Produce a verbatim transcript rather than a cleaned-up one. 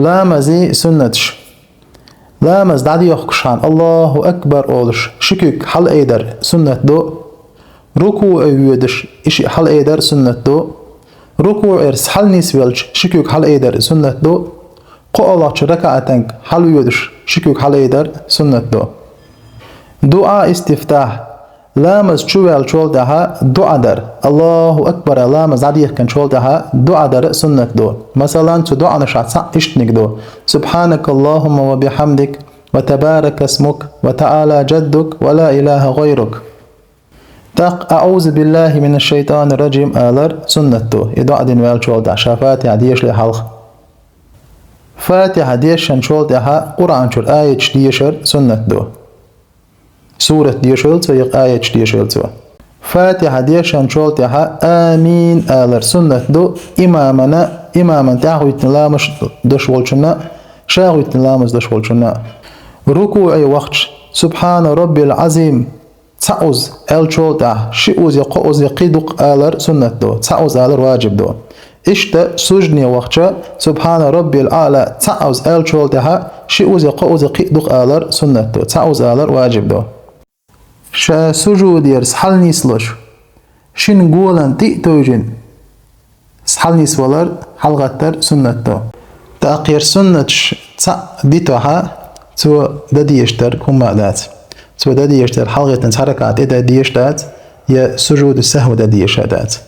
Ламаза суннаташ. Ламаз дӀадохкаш хана «Аллаху акбар» олуш ши куьг хьалаайдар суннат ду. РукуӀе воьдуш и шиъ хьалаайдар суннат ду. РукуӀера схьалнисвелча ши куьг хьалаайдар суннат ду. КхоалгӀачу ракаӀатанга хьалвоьдуш ши куьг хьалаайдар суннат ду. ДуӀа истифтахь. Ламаз чуваьллачул тӀаьхьа дуӀа дар. «Аллаху акбар» аьлла ламаз дӀадихкинчул тӀаьхьа дуӀа дар суннат ду. Масала, цу дуӀанашах цхьаъ иштаниг ду: «Субхьанакаллахумма ва бихьамдик, ва табаракасмук, ва таӀала джаддук, ва ла илаха гӀайрук». ТӀаккха «АӀузу биллахи минаш-шайтӀанир-раджим» алар суннат ду, и дуӀа дина ваьллачул тӀаьхьа, ша Фатихьа дешале хьалха. Фатихьа дешанчул тӀаьхьа Къуръан чуьра аяташ дешар суннат ду. Сурат дешийла цо, я аяташ дешийла цо. Фатихьа дешанчул тӀаьхьа «Амин» алар суннат ду имамана, имаман тӀаьхьахӀоьттина ламаз деш волчунна, ша хӀоьттина ламаз деш волчунна. РукуӀе вахча «Субхьана раббил Ӏазим» цхьа уза аьллачул тӀаьхьа ши уза, кхо уза, кхин дукха алар суннат ду, цхьа уза алар ваджиб ду. Иштта сужуде вахча «Субхьана раббил аӀла» цхьа уза аьллачул тӀаьхьа ши уза, кхо уза, кхин дукха алар суннат ду, цхьа уза алар ваджиб ду. Ша сужудера схьалнислуш, шина голан тӀе а тевжина, схьалнисвалар, хьалгӀаттар суннат ду. ТӀаккха ер суннаташ цхьаъ дитахь, цо дан дезаш дар хӀумма а дац. Цо дан дезаш дар хьалгӀеттина цхьа ракаӀат тӀе дан дезаш дац, я сужуду сахӀви дан дезаш а дац.